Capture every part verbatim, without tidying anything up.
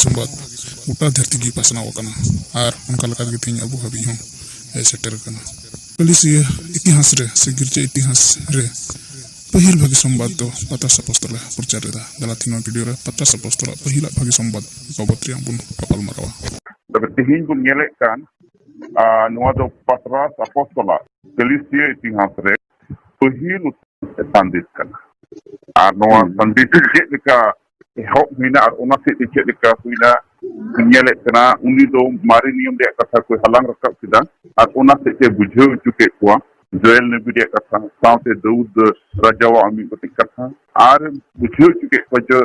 ᱥᱚᱢᱵᱟᱫ ᱜᱚᱴᱟ ᱫᱷᱟᱹᱨᱛᱤ ᱜᱮ ᱯᱟᱥᱱᱟᱣ ᱟᱠᱟᱱᱟ᱾ ᱟᱨ ᱚᱱᱠᱟ ᱞᱮᱠᱟ ᱛᱮᱜᱮ ᱛᱮᱦᱮᱧ ᱟᱵᱚ ᱦᱟᱹᱵᱤᱡ ᱦᱚᱸ ᱦᱮᱡ ᱥᱮᱴᱮᱨ ᱟᱠᱟᱱᱟ᱾ ᱠᱟᱹᱞᱤᱥᱤᱭᱟᱹ ᱤᱛᱤᱦᱟᱥ ᱨᱮ ᱥᱮ ᱜᱤᱨᱡᱟᱹ ᱤᱛᱤᱦᱟᱥ ᱨᱮ ᱯᱟᱹᱦᱤᱞ ᱵᱷᱟᱹᱜᱤ ᱥᱚᱢᱵᱟᱫ ᱫᱚ ᱯᱟᱛᱨᱟᱥ ᱟᱯᱚᱥᱛᱚᱞ ᱮ ᱯᱨᱚᱪᱟᱨ ᱞᱮᱫᱟ᱾ ᱫᱮᱞᱟ ᱛᱮᱦᱮᱧ ᱱᱚᱣᱟ ᱵᱷᱤᱰᱤᱭᱳ ᱨᱮ ᱯᱟᱛᱨᱟᱥ ᱟᱯᱚᱥᱛᱚᱞᱟᱜ ᱯᱟᱹᱦᱤᱞᱟᱜ ᱵᱷᱟᱹᱜᱤ ᱥᱚᱢᱵᱟᱫ ᱵᱟᱵᱚᱛ ᱨᱮᱭᱟᱜ ᱵᱚᱱ ᱜᱟᱯᱟᱞ ᱢᱟᱨᱟᱣᱟ᱾ ᱛᱚᱵᱮ ᱛᱮᱦᱮᱧ ᱵᱚᱱ ᱧᱮᱞᱮᱫ ᱠᱟᱱ, ᱟᱨ ᱱᱚᱣᱟ ᱫᱚ ᱯᱟᱛᱨᱟᱥ ᱟᱯᱚᱥᱛᱚᱞᱟᱜ ᱠᱟᱹᱞᱤᱥᱤᱭᱟᱹ ᱤᱛᱤᱦᱟᱥ ᱨᱮ ᱯᱟᱹᱦᱤᱞ ᱥᱟᱸᱫᱮᱥ ᱠᱟᱱᱟ᱾ ᱟᱨ ᱱᱚᱣᱟ ᱦᱩᱸ᱾ ᱥᱟᱸᱫᱮᱥ ᱪᱮᱫ ᱞᱮᱠᱟ ᱮᱦᱚᱵ ᱦᱩᱭᱱᱟ ᱟᱨ ᱚᱱᱟ ᱥᱮᱫ ᱛᱮ ᱪᱮᱫ ᱞᱮᱠᱟ ᱦᱩᱭᱱᱟ, ᱧᱮᱞᱮᱫ ᱠᱟᱱᱟ, ᱩᱱᱤ ᱫᱚ ᱢᱟᱨᱮ ᱱᱤᱭᱚᱢ ᱨᱮᱭᱟᱜ ᱠᱟᱛᱷᱟ ᱠᱚᱭ ᱦᱟᱞᱟᱝ ᱨᱟᱠᱟᱵ ᱠᱮᱫᱟ ᱟᱨ ᱚᱱᱟ ᱥᱮᱫ ᱛᱮ ᱵᱩᱡᱷᱟᱹᱣ ᱦᱚᱪᱚ ᱠᱮᱫ ᱠᱚᱣᱟ᱾ ᱡᱳᱭᱮᱞ ᱱᱚᱵᱤ ᱨᱮᱭᱟᱜ ᱠᱟᱛᱷᱟ, ᱥᱟᱶᱛᱮ ᱫᱟᱹᱣᱩᱫ ᱨᱟᱡᱟᱣᱟᱜ ᱢᱤᱫ ᱜᱚᱴᱮᱡ ᱠᱟᱛᱷᱟ, ᱟᱨ ᱵᱩᱡᱷᱟᱹᱣ ᱦᱚᱪᱚ ᱠᱮᱫ ᱠᱚᱣᱟ ᱡᱮ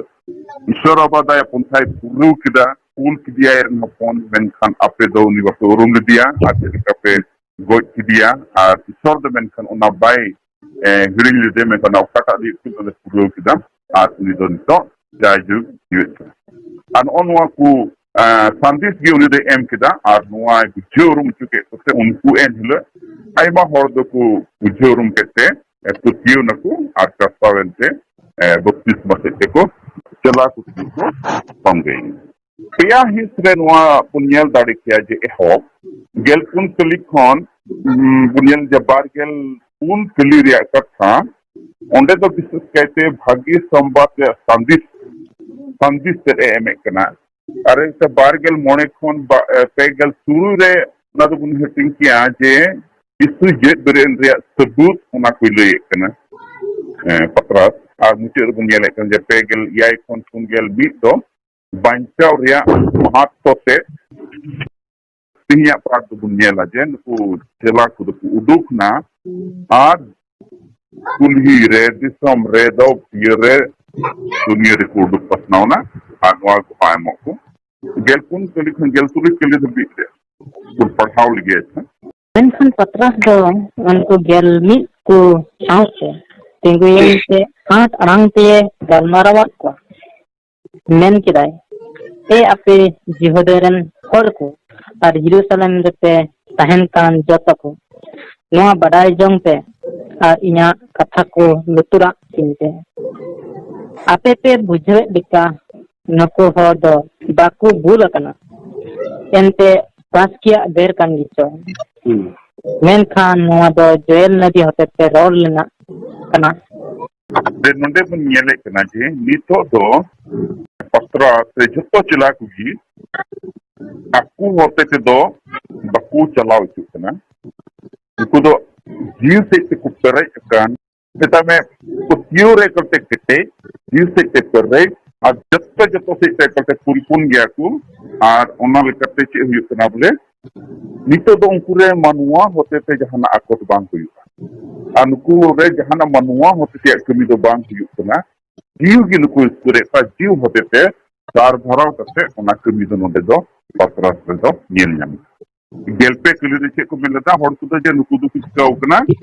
ᱤᱥᱚᱨ ᱟᱵᱟᱫᱟᱭ ᱯᱚᱱᱛᱷᱟᱭ ᱯᱩᱨᱟᱹᱣ ᱠᱮᱫᱟ, ᱠᱩᱞ ᱠᱮᱫᱮᱭᱟᱭ ᱨᱮᱱ ᱦᱚᱯᱚᱱ, ᱢᱮᱱᱠᱷᱟᱱ ᱟᱯᱮ ᱫᱚ ᱩᱱᱤ ᱵᱟᱯᱮ ᱩᱨᱩᱢ ᱞᱮᱫᱮᱭᱟ ᱟᱨ ᱪᱮᱫ ᱞᱮᱠᱟ ᱯᱮ ᱜᱚᱡ ᱠᱮᱫᱮᱭᱟ, ᱟᱨ ᱤᱥᱚᱨ ᱫᱚ ᱢᱮᱱᱠᱷᱟᱱ ᱚᱱᱟ ᱵᱟᱭ, ᱮ, ᱦᱤᱲᱤᱧ ᱞᱮᱫᱮ, ᱢᱮᱱᱠᱷᱟᱱ ᱚᱠᱟᱴᱟᱜ ᱞᱟᱹᱜᱤᱫ ᱠᱚ ᱚᱸᱰᱮ ᱯᱩᱨᱟᱹᱣ ᱠᱮᱫᱟ, ᱟᱨ ᱩᱱᱤ ᱫᱚ ᱱᱤᱛᱚᱜ ᱡᱟᱭᱡᱩᱜᱽ ᱡᱤᱣᱮᱫ ᱠᱟᱱᱟ᱾ ᱟᱨ ᱱᱚᱜᱼᱚ ᱱᱚᱣᱟ ᱠᱚ, ᱮ, ᱥᱟᱸᱫᱮᱥ ᱜᱮ ᱩᱱᱤ ᱫᱚᱭ ᱮᱢ ᱠᱮᱫᱟ, ᱟᱨ ᱱᱚᱣᱟᱭ ᱵᱩᱡᱷᱟᱹᱣ ᱩᱨᱩᱢ ᱦᱚᱪᱚ ᱠᱮᱫ ᱠᱚᱛᱮ ᱩᱱᱠᱩ ᱮᱱ ᱦᱤᱞᱳᱜ ᱟᱭᱢᱟ ᱦᱚᱲ ᱫᱚᱠᱚ ᱵᱩᱡᱷᱟᱹᱣ ᱩᱨᱩᱢ ᱠᱮᱫ ᱛᱮ, ᱮ, ᱯᱟᱹᱛᱭᱟᱹᱣ ᱱᱟᱠᱚ ᱟᱨ ᱪᱟᱥᱟᱣ ᱮᱱᱛᱮ, ᱮ, ᱵᱟᱯᱛᱤᱥᱢᱟ ᱥᱮᱫ ᱛᱮᱠᱚ ᱪᱟᱞᱟᱣ ᱠᱚ ᱛᱮᱠᱚ ᱥᱚᱝᱜᱮᱭᱮᱱᱟ᱾ ᱯᱮᱭᱟ ᱦᱤᱸᱥ ᱨᱮ ᱱᱚᱣᱟ ᱵᱚᱱ ᱧᱮᱞ ᱫᱟᱲᱮ ᱠᱮᱭᱟ ᱡᱮ ᱮᱦᱚᱵ ᱜᱮᱞ ᱯᱩᱱ ᱠᱟᱹᱞᱤ ᱠᱷᱚᱱ, ᱩᱸ, ᱵᱚᱱ ᱧᱮᱞ ᱡᱮ ᱵᱟᱨ ᱜᱮᱞ ᱯᱩᱱ ᱠᱟᱹᱞᱤ ᱨᱮᱭᱟᱜ ᱠᱟᱛᱷᱟ, ᱚᱸᱰᱮ ᱫᱚ ᱵᱤᱥᱮᱥ ᱠᱟᱭᱛᱮ ᱵᱷᱟᱹᱜᱤ ᱥᱚᱢᱵᱟᱫ ᱨᱮᱭᱟᱜ ᱥᱟᱸᱫᱮᱥ, ᱥᱟᱸᱫᱮᱥ ᱛᱮᱫ ᱮ ᱮᱢᱮᱫ ᱠᱟᱱᱟ᱾ ᱟᱨ ᱮᱱᱛᱮ ᱵᱟᱨ ᱜᱮᱞ ᱢᱚᱬᱮ ᱠᱷᱚᱱ ᱵᱟ-, ᱮ, ᱯᱮ ᱜᱮᱞ ᱛᱩᱨᱩᱭ ᱨᱮ ᱚᱱᱟ ᱫᱚᱵᱚᱱ ᱦᱟᱹᱴᱤᱧ ᱠᱮᱭᱟ ᱡᱮ ᱡᱤᱥᱩ ᱡᱮᱣᱮᱫ ᱵᱮᱨᱮᱫ ᱨᱮᱭᱟᱜ ᱥᱟᱹᱵᱩᱛ, ᱚᱱᱟ ᱠᱚᱭ ᱞᱟᱹᱭᱮᱫ ᱠᱟᱱᱟ, ᱮ, ᱯᱟᱛᱨᱟᱥ᱾ ᱟᱨ ᱢᱩᱪᱟᱹᱫ ᱨᱮᱵᱚᱱ ᱧᱮᱞᱮᱫ ᱠᱟᱱᱟ ᱡᱮ ᱯᱮ ᱜᱮᱞ ᱮᱭᱟᱭ ᱠᱷᱚᱱ ᱯᱩᱱ ᱜᱮᱞ ᱢᱤᱫ ᱫᱚ ᱵᱟᱧᱪᱟᱣ ᱨᱮᱭᱟᱜ ᱢᱟᱦᱟᱛᱛᱚ ᱛᱮ ᱛᱮᱦᱮᱧᱟᱜ ᱯᱟᱴ ᱫᱚᱵᱚᱱ ᱧᱮᱞᱟ ᱡᱮ ᱱᱩᱠᱩ ᱪᱮᱞᱟ ᱠᱚᱫᱚ ᱠᱚ ᱩᱰᱩᱠ ᱱᱟ ᱟᱨ ᱠᱩᱞᱦᱤ ᱨᱮ, ᱫᱤᱥᱚᱢ ᱨᱮ, ᱫᱚ ᱤᱭᱟᱹ ᱨᱮ, ᱫᱩᱱᱤᱭᱟᱹ ᱨᱮᱠᱚ ᱩᱰᱩᱠ ᱯᱟᱥᱱᱟᱣ ᱱᱟ ᱟᱨ ᱱᱚᱣᱟ ᱜᱚᱦᱟ ᱮᱢᱚᱜ ᱠᱚ᱾ ᱜᱮᱞ ᱯᱩᱱ ᱠᱟᱹᱞᱤ ᱠᱷᱚᱱ ᱜᱮᱞ ᱛᱩᱨᱩᱭ ᱠᱟᱹᱞᱤ ᱫᱷᱟᱹᱵᱤᱡ ᱨᱮ ᱵᱚᱱ ᱯᱟᱲᱦᱟᱣ ᱞᱮᱜᱮ᱾ ᱟᱪᱪᱷᱟ᱾ ᱢᱮᱱᱠᱷᱟᱱ ᱯᱟᱛᱨᱟᱥ ᱫᱚ ᱩᱱᱠᱩ ᱜᱮᱞ ᱢᱤᱫ ᱠᱚ ᱥᱟᱶᱛᱮ ᱛᱤᱸᱜᱩᱭᱮᱱ ᱛᱮ ᱟᱸᱴ ᱟᱲᱟᱝ ᱛᱮ ᱜᱟᱞᱢᱟᱨᱟᱣᱟᱫ ᱠᱚᱣᱟ᱾ ᱢᱮᱱ ᱠᱮᱫᱟᱭ, ᱮ ᱟᱯᱮ ᱡᱤᱦᱩᱫᱟ ᱨᱮᱱ ᱦᱚᱲ ᱠᱚ ᱟᱨ ᱡᱮᱨᱩᱥᱟᱞᱮᱢ ᱨᱮᱯᱮ ᱛᱟᱦᱮᱱ ᱠᱟᱱ ᱡᱚᱛᱚ ᱠᱚ, ᱱᱚᱣᱟ ᱵᱟᱰᱟᱭ ᱡᱚᱝ ᱯᱮ ᱟᱨ ᱤᱧᱟᱹᱜ ᱠᱟᱛᱷᱟ ᱠᱚ ᱞᱩᱛᱩᱨᱟᱜ ᱛᱤᱧ ᱯᱮ᱾ ᱟᱯᱮ ᱯᱮ ᱵᱩᱡᱷᱟᱹᱣᱮᱫ ᱞᱮᱠᱟ ᱱᱩᱠᱩ ᱦᱚᱲ ᱫᱚ ᱵᱟᱠᱚ ᱵᱷᱩᱞ ᱟᱠᱟᱱᱟ᱾ ᱮᱱᱛᱮ ᱵᱟᱥᱠᱮᱭᱟᱜ ᱵᱮᱨ ᱠᱟᱱ ᱜᱮᱪᱚ᱾ ᱦᱩᱸ᱾ ᱢᱮᱱᱠᱷᱟᱱ ᱱᱚᱣᱟ ᱫᱚ ᱡᱳᱭᱮᱞ ᱱᱟᱵᱤ ᱦᱚᱛᱮᱛᱮ ᱨᱚᱲ ᱞᱮᱱᱟᱜ ᱠᱟᱱᱟ᱾ ᱡᱮ ᱱᱚᱰᱮ ᱵᱚᱱ ᱧᱮᱞᱮᱫ ᱠᱟᱱᱟ ᱡᱮ ᱱᱤᱛᱚᱜ ᱫᱚ ᱯᱟᱛᱨᱟ ᱥᱮ ᱡᱷᱚᱛᱚ ᱪᱮᱞᱟ ᱠᱚᱜᱮ ᱟᱠᱚ ᱦᱚᱛᱮ ᱛᱮᱫᱚ ᱵᱟᱠᱚ ᱪᱟᱞᱟᱣ ᱦᱚᱪᱚᱜ ᱠᱟᱱᱟ᱾ ᱩᱱᱠᱩ ᱫᱚ ᱡᱤᱣᱤ ᱥᱮᱫ ᱛᱮᱠᱚ ᱯᱮᱨᱮᱡ ᱟᱠᱟᱱ, ᱢᱮᱛᱟᱜ ᱢᱮ, ᱯᱟᱹᱛᱭᱟᱹᱣ ᱨᱮ ᱮᱠᱟᱞᱛᱮ ᱠᱮᱴᱮᱡ, ᱡᱤᱣᱤ ᱥᱮᱫ ᱛᱮ ᱯᱮᱨᱮᱡ, ᱟᱨ ᱡᱚᱛᱚ, ᱡᱚᱛᱚ ᱥᱮᱫ ᱛᱮ ᱮᱠᱟᱞᱛᱮ ᱯᱚᱨᱤᱯᱩᱨᱱ ᱜᱮᱭᱟ ᱠᱚ᱾ ᱟᱨ ᱚᱱᱟ ᱞᱮᱠᱟᱛᱮ ᱪᱮᱫ ᱦᱩᱭᱩᱜ ᱠᱟᱱᱟ ᱵᱚᱞᱮ, ᱱᱤᱛᱚᱜ ᱫᱚ ᱩᱱᱠᱩ ᱨᱮ ᱢᱟᱱᱣᱟ ᱦᱚᱛᱮ ᱛᱮ ᱡᱟᱦᱟᱱᱟᱜ ᱟᱠᱚᱴ ᱵᱟᱝ ᱦᱩᱭᱩᱜᱼᱟ᱾ ᱟᱨ ᱱᱩᱠᱩ ᱨᱮ ᱡᱟᱦᱟᱱᱟᱜ ᱢᱟᱱᱣᱟ ᱦᱚᱛᱮ ᱛᱮᱭᱟᱜ ᱠᱟᱹᱢᱤ ᱫᱚ ᱵᱟᱝ ᱦᱩᱭᱩᱜ ᱠᱟᱱᱟ᱾ ᱡᱤᱣᱤ ᱜᱮ ᱱᱩᱠᱩ ᱤᱥᱠᱩᱞ ᱨᱮ ᱚᱠᱟ ᱡᱤᱣᱤ ᱦᱚᱛᱮ ᱛᱮ ᱫᱟᱨ ᱵᱷᱟᱨᱟᱣ ᱠᱟᱛᱮ ᱚᱱᱟ ᱠᱟᱹᱢᱤ ᱫᱚ ᱱᱚᱰᱮ ᱫᱚ ᱯᱟᱛᱨᱟᱥ ᱨᱮᱫᱚ ᱧᱮᱞ ᱧᱟᱢᱚᱜᱼᱟ᱾ ᱜᱮᱞ ᱯᱮ ᱠᱟᱹᱞᱤ ᱨᱮ ᱪᱮᱫ ᱠᱚ ᱢᱮᱱ ᱞᱮᱫᱟ ᱦᱚᱲ ᱠᱚᱫᱚ ᱡᱮ ᱱᱩᱠᱩ ᱫᱚᱠᱚ ᱪᱤᱠᱟᱹᱣ ᱠᱟᱱᱟ,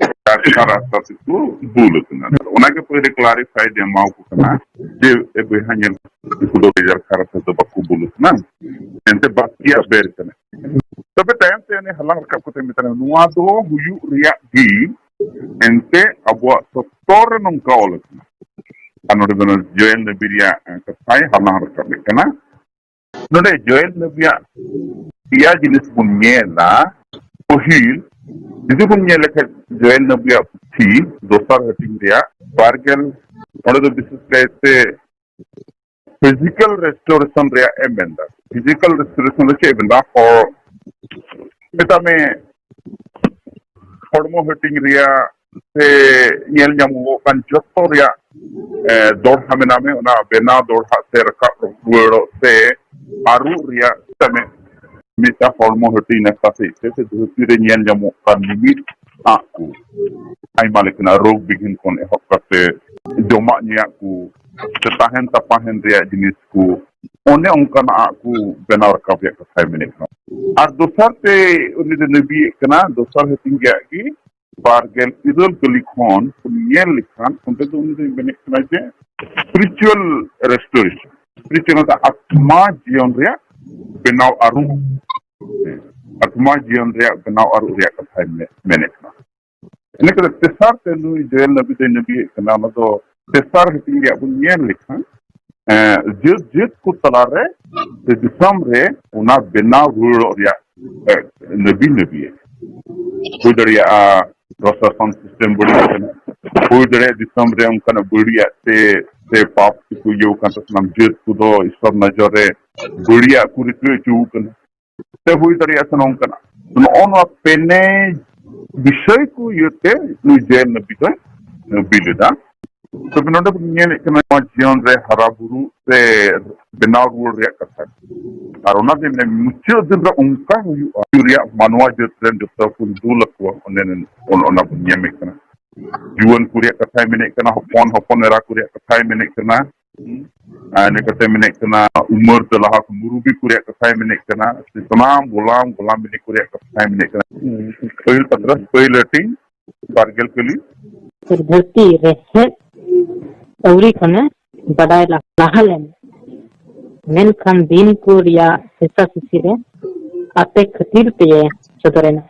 ᱰᱟᱠᱛᱟᱨ ᱟᱥᱛᱟ ᱛᱮᱠᱚ ᱵᱩᱞ ᱟᱠᱟᱱᱟ᱾ ᱚᱱᱟᱜᱮ ᱯᱟᱹᱭᱞᱟᱹ ᱠᱞᱟᱨᱤᱯᱷᱟᱭ ᱫᱮ ᱮᱢᱟᱣ ᱠᱚ ᱠᱟᱱᱟ ᱡᱮ, ᱮ ᱵᱚᱭᱦᱟ, ᱧᱮᱞ, ᱱᱩᱠᱩ ᱫᱚ ᱵᱮᱡᱟᱨ ᱠᱷᱟᱨᱟᱯ ᱫᱚ ᱵᱟᱠᱚ ᱵᱩᱞ ᱟᱠᱟᱱᱟ, ᱮᱱᱛᱮ ᱵᱟᱥᱠᱮᱭᱟᱜ ᱵᱮᱨ ᱠᱟᱱᱟ᱾ ᱛᱚᱵᱮ ᱛᱟᱭᱚᱢ ᱛᱮ ᱩᱱᱤ ᱦᱟᱞᱟᱝ ᱨᱟᱠᱟᱵ ᱠᱟᱛᱮ ᱢᱮᱛᱟᱭ ᱠᱟᱱᱟ, ᱱᱚᱣᱟ ᱫᱚ ᱦᱩᱭᱩᱜ ᱨᱮᱭᱟᱜ ᱜᱮ ᱮᱱᱛᱮ ᱟᱵᱚᱣᱟᱜ ᱥᱚᱥᱛᱚᱨ ᱨᱮ ᱱᱚᱝᱠᱟ ᱚᱞ ᱟᱠᱟᱱᱟ᱾ ᱟᱨ ᱱᱚᱰᱮ ᱫᱚ ᱡᱳᱭᱮᱞ ᱱᱟᱵᱤ ᱨᱮᱭᱟᱜ ᱠᱟᱛᱷᱟᱭ ᱦᱟᱞᱟᱝ ᱨᱟᱠᱟᱵ ᱮᱫ ᱠᱟᱱᱟ᱾ ᱱᱚᱰᱮ ᱡᱳᱭᱮᱞ ᱱᱟᱵᱤᱭᱟᱜ ᱯᱮᱭᱟ ᱡᱤᱱᱤᱥ ᱵᱚᱱ ᱧᱮᱞᱟ᱾ ᱯᱟᱹᱦᱤᱞ ᱡᱩᱫᱤ ᱵᱚᱱ ᱧᱮᱞ ᱞᱮᱠᱷᱟᱱ ᱡᱳᱭᱮᱞ ᱱᱟᱵᱤᱭᱟᱜ ᱯᱩᱛᱷᱤ ᱫᱚᱥᱟᱨ ᱦᱟᱹᱴᱤᱧ ᱨᱮᱭᱟᱜ ᱵᱟᱨᱜᱮᱞ, ᱚᱸᱰᱮ ᱫᱚ ᱵᱤᱥᱮᱥ ᱠᱟᱭᱛᱮ ᱯᱷᱤᱡᱤᱠᱟᱞ ᱨᱮᱥᱴᱳᱨᱮᱥᱚᱱ ᱨᱮᱭᱟᱜ ᱮ ᱢᱮᱱᱫᱟ᱾ ᱯᱷᱤᱡᱤᱠᱟᱞ ᱨᱮᱥᱴᱳᱨᱮᱥᱚᱱ ᱫᱚ ᱪᱮᱫ ᱮ ᱢᱮᱱᱫᱟ? ᱦᱚᱲ, ᱢᱮᱛᱟᱜ ᱢᱮ, ᱦᱚᱲᱢᱚ ᱦᱟᱹᱴᱤᱧ ᱨᱮᱭᱟᱜ ᱥᱮ ᱧᱮᱞ ᱧᱟᱢᱚᱜᱚᱜ ᱠᱟᱱ ᱡᱚᱛᱚ ᱨᱮᱭᱟᱜ, ᱮ, ᱫᱚᱲᱦᱟ ᱢᱮᱱᱟᱜ ᱢᱮ, ᱚᱱᱟ ᱵᱮᱱᱟᱣ ᱫᱚᱲᱦᱟ ᱥᱮ ᱨᱟᱠᱟᱵ ᱨᱩᱣᱟᱹᱲᱚᱜ ᱥᱮ ᱟᱹᱨᱩ ᱨᱮᱭᱟᱜ, ᱢᱮᱛᱟᱜ ᱢᱮ, ᱢᱤᱫᱴᱟᱝ ᱦᱚᱲᱢᱚ ᱦᱟᱹᱴᱤᱧ ᱱᱟᱠᱷᱟ ᱥᱮᱫ ᱛᱮ ᱥᱮ ᱫᱷᱟᱹᱨᱛᱤ ᱨᱮ ᱧᱮᱞ ᱧᱟᱢᱚᱜ ᱠᱟᱱ ᱢᱤᱢᱤᱫ ᱟᱜ ᱠᱚ, ᱟᱭᱢᱟ ᱞᱮᱠᱟᱱᱟᱜ ᱨᱳᱜᱽ ᱵᱤᱜᱷᱤᱱ ᱠᱷᱚᱱ ᱮᱦᱚᱵ ᱠᱟᱛᱮ ᱡᱚᱢᱟᱜ ᱧᱩᱣᱟᱜ ᱠᱚ ᱥᱮ ᱛᱟᱦᱮᱱ ᱛᱟᱯᱟᱦᱮᱱ ᱨᱮᱭᱟᱜ ᱡᱤᱱᱤᱥ ᱠᱚ, ᱚᱱᱮ ᱚᱱᱠᱟᱱᱟᱜ ᱟᱜ ᱠᱚ ᱵᱮᱱᱟᱣ ᱨᱟᱠᱟᱵ ᱨᱮᱭᱟᱜ ᱠᱟᱛᱷᱟᱭ ᱢᱮᱱᱮᱫ ᱠᱟᱱᱟ᱾ ᱟᱨ ᱫᱚᱥᱟᱨ ᱛᱮ ᱩᱱᱤ ᱫᱚ ᱱᱟᱹᱵᱤᱭᱮᱫ ᱠᱟᱱᱟ, ᱫᱚᱥᱟᱨ ᱦᱟᱹᱴᱤᱧ ᱨᱮᱭᱟᱜ ᱜᱮ ᱵᱟᱨ ᱜᱮᱞ ᱤᱨᱟᱹᱞ ᱠᱟᱹᱞᱤ ᱠᱷᱚᱱ ᱵᱚᱱ ᱧᱮᱞ ᱞᱮᱠᱷᱟᱱ, ᱚᱸᱰᱮ ᱫᱚ ᱩᱱᱤ ᱫᱚᱭ ᱢᱮᱱᱮᱫ ᱠᱟᱱᱟ ᱡᱮ spiritual restoration, spiritual ᱢᱮᱱᱫᱚ ᱟᱛᱢᱟ ᱡᱤᱭᱚᱱ ᱨᱮᱭᱟᱜ ᱵᱮᱱᱟᱣ ᱟᱹᱨᱩ, ᱦᱮᱸ, ᱟᱛᱢᱟ ᱡᱤᱭᱚᱱ ᱨᱮᱭᱟᱜ ᱵᱮᱱᱟᱣ ᱟᱹᱨᱩ ᱨᱮᱭᱟᱜ ᱠᱟᱛᱷᱟᱭ ᱢᱮ-, ᱢᱮᱱᱮᱫ ᱠᱟᱱᱟ᱾ ᱤᱱᱟᱹ ᱠᱟᱛᱮ ᱛᱮᱥᱟᱨ ᱛᱮ ᱱᱩᱭ ᱡᱳᱭᱮᱞ ᱱᱟᱵᱤ ᱫᱚᱭ ᱱᱟᱵᱤᱭᱮᱫ ᱠᱟᱱᱟ, ᱚᱱᱟ ᱫᱚ ᱛᱮᱥᱟᱨ ᱦᱟᱹᱴᱤᱧ ᱨᱮᱭᱟᱜ ᱵᱚᱱ ᱧᱮᱞ ᱞᱮᱠᱷᱟᱱ, ᱮᱸ, ᱡᱟᱹᱛ ᱡᱟᱹᱛ ᱠᱚ ᱛᱟᱞᱟᱨᱮ ᱥᱮ ᱫᱤᱥᱚᱢ ᱨᱮ ᱚᱱᱟ ᱵᱮᱱᱟᱣ ᱨᱩᱣᱟᱹᱲᱚᱜ ᱨᱮᱭᱟᱜ, ᱮ, ᱫᱟᱹᱵᱤ ᱫᱟᱹᱵᱤᱭᱟ᱾ ᱦᱩᱭ ᱫᱟᱲᱮᱭᱟᱜᱼᱟ ᱯᱨᱚᱥᱟᱥᱚᱱ ᱥᱤᱥᱴᱮᱢ ᱵᱟᱹᱲᱤᱡ ᱠᱟᱱᱟ, ᱦᱩᱭ ᱫᱟᱲᱮᱭᱟᱜᱼᱟ ᱫᱤᱥᱚᱢ ᱨᱮ ᱚᱱᱠᱟᱱᱟᱜ ᱵᱟᱹᱲᱤᱡᱟᱜ ᱛᱮ ᱥᱮ ᱯᱟᱯ ᱛᱮᱠᱚ ᱤᱭᱟᱹᱣ ᱠᱟᱱ ᱛᱟᱦᱮᱸ, ᱥᱟᱱᱟᱢ ᱡᱟᱹᱛ ᱠᱚᱫᱚ ᱤᱥᱚᱨ ᱱᱚᱡᱚᱨ ᱨᱮ ᱵᱟᱹᱲᱤᱡᱟᱜ ᱠᱚ ᱨᱤᱠᱟᱹ ᱦᱚᱪᱚ ᱠᱟᱱᱟ᱾ ᱥᱮ ᱦᱩᱭ ᱫᱟᱲᱮᱭᱟᱜᱼᱟ ᱥᱮ ᱱᱚᱝᱠᱟᱱᱟᱜ ᱱᱚᱜᱼᱚ ᱱᱚᱣᱟ ᱯᱮᱱᱮ ᱵᱤᱥᱚᱭ ᱠᱚ ᱤᱭᱟᱹᱛᱮ ᱱᱩᱭ ᱡᱮ ᱱᱟᱵᱤ ᱫᱚᱭ ᱱᱟᱵᱤ ᱞᱮᱫᱟ᱾ ᱛᱚᱵᱮ ᱱᱚᱰᱮ ᱵᱚᱱ ᱧᱮᱞᱮᱫ ᱠᱟᱱᱟ ᱱᱚᱣᱟ ᱡᱤᱭᱚᱱ ᱨᱮ ᱦᱟᱨᱟ ᱵᱩᱨᱩ ᱥᱮ ᱵᱮᱱᱟᱣ ᱨᱩᱣᱟᱹᱲ ᱨᱮᱭᱟᱜ ᱠᱟᱛᱷᱟ᱾ ᱟᱨ ᱚᱱᱟ ᱫᱤᱱ ᱨᱮ ᱢᱩᱪᱟᱹᱫ ᱫᱤᱱ ᱨᱮ ᱚᱱᱠᱟ ᱦᱩᱭᱩᱜᱼᱟ, ᱨᱮᱭᱟᱜ ᱢᱟᱱᱣᱟ ᱡᱟᱹᱛ ᱨᱮᱱ ᱡᱚᱛᱚ ᱠᱚ ᱫᱩᱞ ᱟᱠᱚᱣᱟ᱾ ᱚᱱᱮ ᱚᱱᱟ ᱵᱚᱱ ᱧᱟᱢᱮᱫ ᱠᱟᱱᱟ᱾ ᱡᱩᱣᱟᱹᱱ ᱠᱚ ᱨᱮᱭᱟᱜ ᱠᱟᱛᱷᱟᱭ ᱢᱮᱱᱮᱫ ᱠᱟᱱᱟ, ᱦᱚᱯᱚᱱ ᱦᱚᱯᱚᱱ ᱮᱨᱟ ᱠᱚ ᱨᱮᱭᱟᱜ ᱠᱟᱛᱷᱟᱭ ᱢᱮᱱᱮᱫ ᱠᱟᱱᱟ᱾ ᱟᱨ ᱤᱱᱟᱹ ᱠᱟᱛᱮ ᱢᱮᱱᱮᱫ ᱠᱟᱱᱟ, ᱩᱢᱟᱹᱨ ᱛᱮ ᱞᱟᱦᱟ ᱠᱚ ᱢᱩᱨᱩᱵᱤ ᱠᱚ ᱨᱮᱭᱟᱜ ᱠᱟᱛᱷᱟᱭ ᱢᱮᱱᱮᱫ ᱠᱟᱱᱟ᱾ ᱥᱟᱱᱟᱢ ᱜᱳᱞᱟᱢ ᱜᱳᱞᱟᱢ ᱵᱤᱱᱤ ᱠᱚ ᱨᱮᱭᱟᱜ ᱠᱟᱛᱷᱟᱭ ᱢᱮᱱᱮᱫ ᱠᱟᱱᱟ᱾ ᱯᱟᱹᱦᱤᱞ ᱯᱟᱛᱨᱟᱥ, ᱯᱟᱹᱦᱤᱞ ᱦᱟᱹᱴᱤᱧ, ᱵᱟᱨᱜᱮᱞ ᱠᱟᱹᱞᱤ᱾ ᱫᱷᱟᱹᱨᱛᱤ ᱨᱮᱦᱮᱫ ᱟᱹᱣᱨᱤ ᱠᱷᱚᱱᱮ ᱵᱟᱰᱟᱭ ᱞᱟ-, ᱞᱟᱦᱟ ᱞᱮᱱ, ᱢᱮᱱᱠᱷᱟᱱ ᱫᱤᱱ ᱠᱚ ᱨᱮᱭᱟᱜ ᱥᱮᱥᱟ ᱥᱤᱥᱤ ᱨᱮ ᱟᱯᱮ ᱠᱷᱟᱹᱛᱤᱨ ᱛᱮᱭᱮ ᱥᱚᱫᱚᱨᱮᱱᱟ᱾